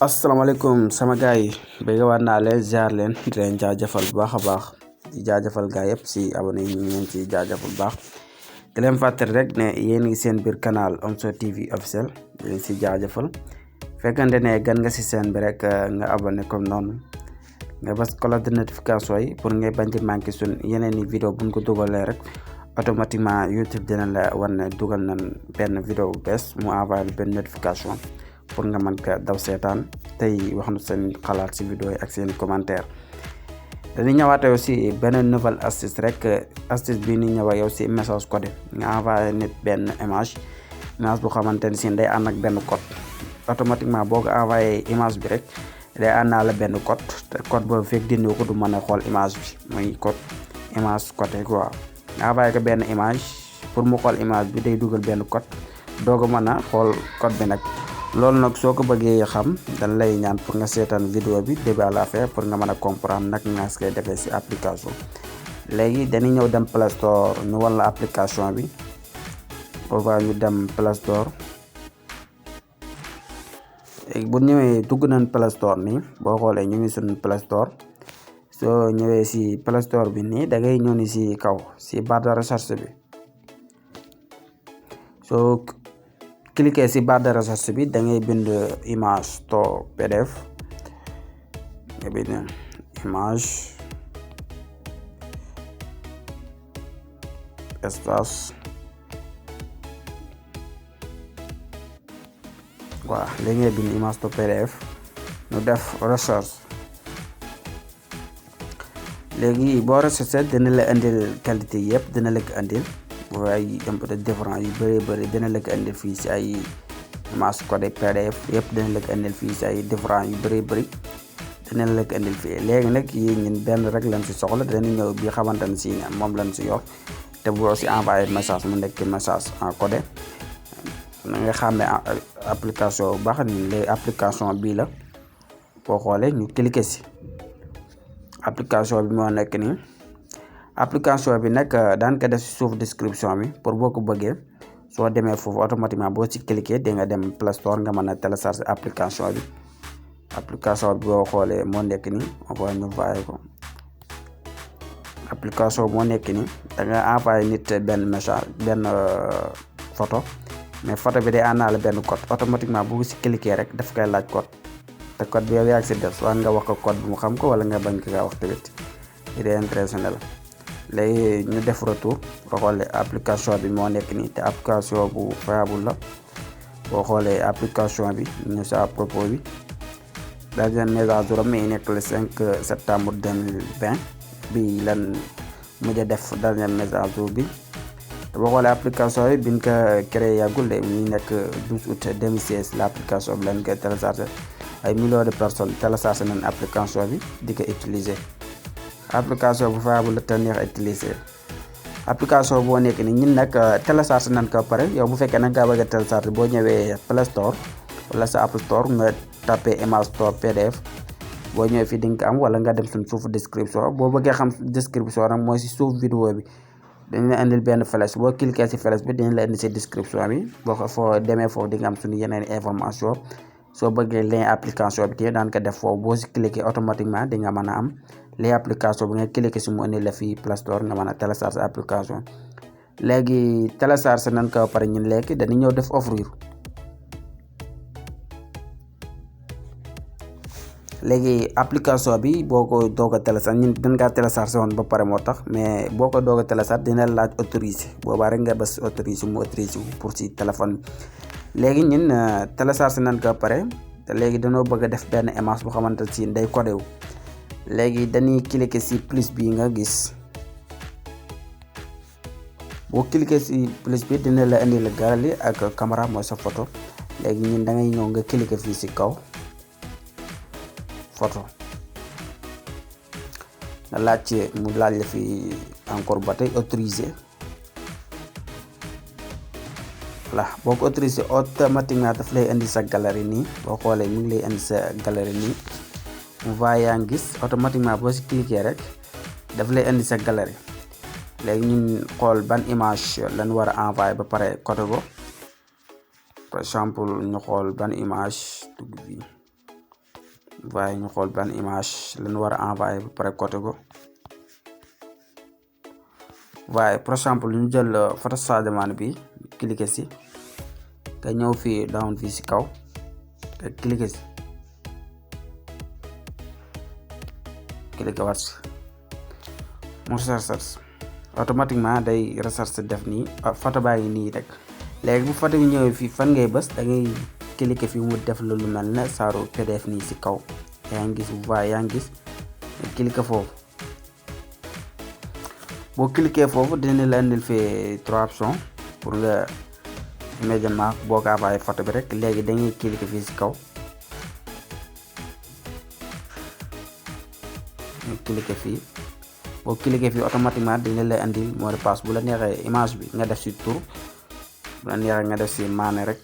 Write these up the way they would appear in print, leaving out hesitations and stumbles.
asalaamaaleykum sama gars yi bëgg waat naa leen ziar leen di leen jaajëfal bu baax a baax di jaajëfal gars yëpp si abonné yi ñu ngi ci jaajëfal bu baax di leen fàttali rek ne yéen ngi seen biir canal Omzo TV officiel di leen si jaajëfal fekkante ne gan nga si seen bi rek nga abonné comme noonu nga bës cloche de notification yi pour ngay bañ di manqué suñ yeneen i vidéo buñ ko dugalee rek automatiquement YouTube dina la wan ne dugal nañ benn vidéo bu bees mu envoyé benn notification pour nga mën ko daw seetaan tey wax na seen xalaat si vidéo yi ak seen commentaire dañuy ñëwaat yow si benn nouvelle astuce rek astuce bi ni ñëw yow si message codé nga envoyé nit benn image bu xamante ne si day ànd ak benn code automatiquement boo ko envoyé image bi rek day àndaale benn code te code boobu fekk dindi ko du mën a xool image bi mooy code image codé quoi nga envoyé ko benn image pour mu xool image bi day dugal benn code doog a mën a xool code bi nag. loolu nag soo ko bëggee xam dañ lay ñaan pour nga seetaan vidéo bi début à la fin pour nga mën a comprendre nag nga koy defee si application léegi dañuy ñëw dem Play Store ñu wan la application bi booba ñu dem Play Store léegi bu ñëwee dugg nañ Play Store nii boo xoolee ñu ngi suñu Play Store soo ñëwee si Play Store bi nii da ngay ñëw ni si kaw si barre de recherche bi soo cliquer si barre de recherche bi da ngay bind image to pdf nga bind image espace waaw léegi ngay bind image to pdf ñu def recherche léegi boo recherche dina la indil qualité yëpp dina la ko indil waaye un peu de différence yu bëri dina la ko indil fii si ay image codé pdf yëpp dina la ko indil fii si ay différence yu bëri dina la ko indil fii léegi nag yi ñun benn rek lañ si soxla dañu ñëw bi xamante ne si moom lañ si yor te boo si envoyé message mu nekk message en codé na nga xam ne application bu baax ni léegi application bii la boo xoolee ñu cliquer si application bi moo nekk nii application bi nag daan ko def si suuf description bi pour boo ko bëggee soo demee foofu automatiquement boo ci cliquer di nga dem Play Store nga mën a télécharger application bi boo xoolee moo nekk nii on ñu envoyé ko application moo nekk nii da nga envoyé nit benn message benn photo mais photo bi day àndaale benn code automatiquement boo ci cliquer rek daf koy laaj code te code bi yow yaa si def soit nga wax ko code bi mu xam ko wala nga bañ ko kaa wax tamit idée intéressant la léegi ñu def retour boo xoolee application bi moo nekk nii te application bu fiable la boo xoolee application bi ñu sa propos bi dernière mise à jour mi nekk le 5 septembre 2020 bi lan mujj a def dernière mise à jour bi te boo xoolee application bi biñ ko créé yàggul de mu nekk 12 août 2016 l' application bi lañ koy téléchargé ay millions de personnes téléchargé nañ application bi di ko utiliser. application bu fiable la te neex a utiliser application boo nekk ni ñun nag télécharge nañ ko pare yow bu fekkee nag nga bëgg a télécharge boo ñëwee Play Store wala sa App Store nga tapé image to pdf boo ñëwee fii di nga ko am wala nga dem suñ suufu description boo bëggee xam description nag mooy si suuf vidéo bi dañ la indil benn flèche boo cliquer si flèche bi dañ la indi si description bi boo ko foo demee foofu di nga am suñu yeneen information soo bëggee lien application bi te daan ko def foofu boo si cliquer automatiquement di nga mën a am les application bi nga cliquer si mu indi la fii Play Store nga mën a télécharger application léegi télécharger nañ ko pare ñun léegi dañuy ñëw def offrir léegi application bi boo ko doog a télécharger ñun dañ ngaa télécharger woon ba pare moo tax mais boo ko doog a télécharger dina laaj autoriser boobaa rek nga bës autoriser mu autoriser pour si téléphone bi léegi ñun télécharger nañ ko pare te léegi dañoo bëgg a def benn image bu xamante si day codé wu léegi dañuy cliquer si plus bi nga gis boo cliquer si plus bi dina la indi la galerie ak caméra mooy sa photo léegi ñun da ngay ñëw nga cliquer fii si kaw photo nga laaj mu laaj la fi encore ba tey autorisé voilà boo ko autorisé automatiquement daf lay indi sa galerie nii boo xoolee ñu ngi lay indi sa galerie nii mu va yaa ngi gis automatiquement boo si cliquer rek daf lay indi sa galerie léegi ñun xool ban image lañ war a envoyer ba pare codé ko par exemple ñu xool ban image dugg fii waaye ñu xool ban image lañu war a envoyer ba pare côté ko. waaye par exemple ñu jël photo Sadio Mané bi cliquer si nga ñëw fii down fii si kaw nga cliquer si cliquer waat si mu recherche automatiquement day recherche def nii photo baa ngi nii rek. léegi bu photo bi ñëwee fii fan ngay bës da ngay cliquer fii mu def lu mel ne saaru PDF nii si kaw yaa ngi gis waaye yaa ngi gis cliquer foofu. boo cliquer foofu dina la indil fii 3 options pour nga immédiatement boo ko envoyé photo bi rek. léegi dañuy cliquer fii si kaw ñu cliquer fii. boo cliquer fii automatiquement dina la indil mot de passe. bu la neexee image bi nga def si tur, bu la neexee nga def si Mané rek.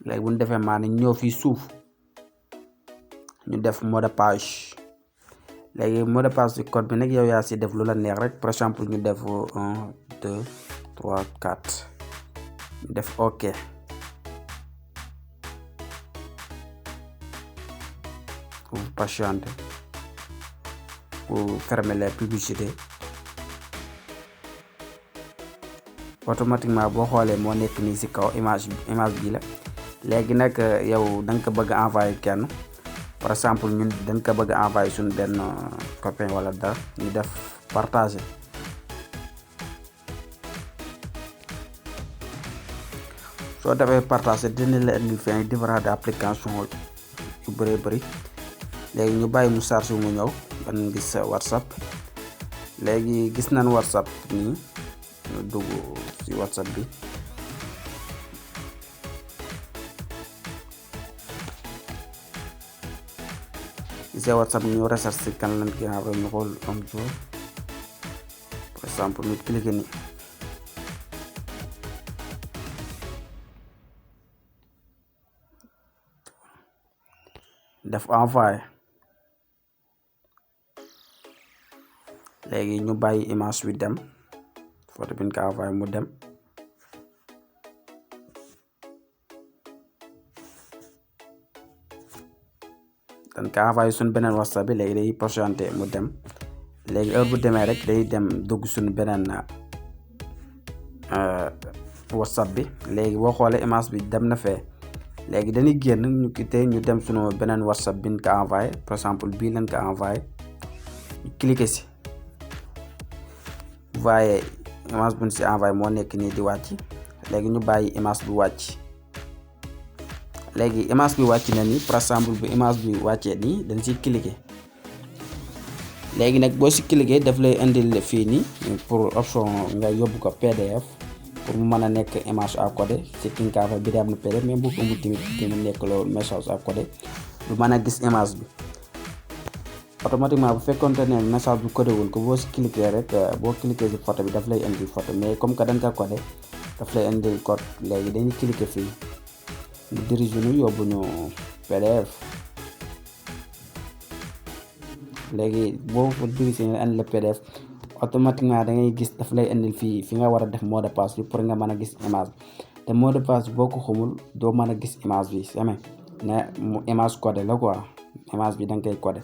léegi bu ñu defee Mané ñëw fii suuf ñu def mot de passe. léegi mot de passe bi code bi nag yow yaa si def lu la neex rek. par exemple ñu def 1 2 3 4 ñu def OK. vous patientez pour fermer les publicités. automatiquement boo xoolee moo nekk nii si kaw image bi la. léegi nag yow da nga ko bëgg a envoyer kenn, par exemple ñun dañ ko bëgg a envoyer suñu benn copain wala dara, ñu def partager. soo defee partager dina la indil fi différentes applications yu bëri. léegi ñu bàyyi mu charge mu ñëw ban gis WhatsApp. léegi gis nañ WhatsApp nii ñu dugg ci WhatsApp bi. gisee WhatsApp ñu recherche ci kan lañ gën a ñu xool am jour par exemple ñu cliquer nii def envoyer. léegi ñu bàyyi image bi dem, photo bi ñu ko envoyé mu dem. dañ ko envoyé suñ beneen WhatsApp bi. léegi day patienté mu dem. léegi heure bu demee rek day dem dugg suñ beneen WhatsApp bi. léegi boo xoolee image bi dem na fee. léegi dañuy génn ñu quitté ñu dem suñu beneen WhatsApp bi ñu ko envoyé, par exemple bii lañ ko envoyé. ñu cliquer si voyez image bu ñu si envoyé moo nekk nii di wàcc. léegi ñu bàyyi image bi wàcc. léegi image bi wàcc na nii, par exemple bu image bi wàccee nii dañ siy cliquer. léegi nag boo si cliquer daf lay indil fii nii pour option nga yóbbu ko PDF pour mu mën a nekk image à coder si ki nga fa bi dem na PDF. même bu ko amul tamit dina nekk loolu message à coder du mën a gis image bi automatiquement. bu fekkonte ne message bi codé wul ko boo si cliquer rek boo cliquer si photo bi daf lay indil photo, mais comme que dañ ko codé daf lay indil code. léegi dañuy cliquer fii mu dirige ñu yóbbu ñu PDF. léegi boo ko dirige ñu indi la PDF automatiquement da ngay gis daf lay indil fii fi nga war a def mot de passe bi pour nga mën a gis image bi. te mot de passe boo ko xamul doo mën a gis image bi jamais ne image codé la quoi, image bi da nga koy codé.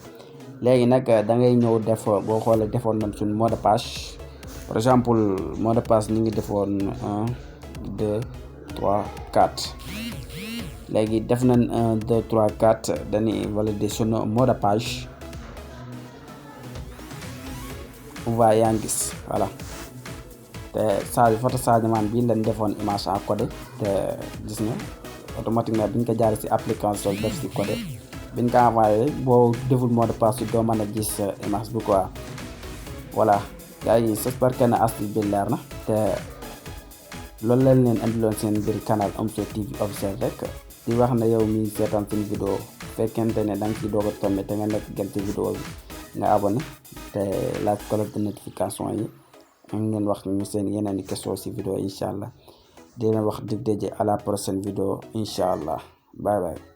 léegi nag da ngay ñëw def boo xoolee defoon nañ suñu mot de passe. par exemple mot de passe ñu ngi defoon 1 2 3 4. léegi def nañ 1 2 3 4 dañuy valider sunu mot de passe. waaye yaa ngi gis voilà. te photo Sadio Mané bi lañ defoon image à coder. te gis nga automatiquement biñ ko jaaree ci application def ci coder biñ ko envoyé boo deful mot de passe doo mën a gis image bi quoi. voilà gars yi j'espère que ne astuce bi leer na. te loolu lañ leen andiloon seen biir canal Omzo TV officiel rek. di wax na yow mi seetaan seen vidéo fekkente ne da nga ci doog a tombé te nga nekk gën ci vidéo bi nga abonné te laaj cloche de notification yi. ngeen wax ñu seen yeneen i question ci vidéo incha allah. di leen wax dig daje à la prochaine vidéo incha allah. bye bye.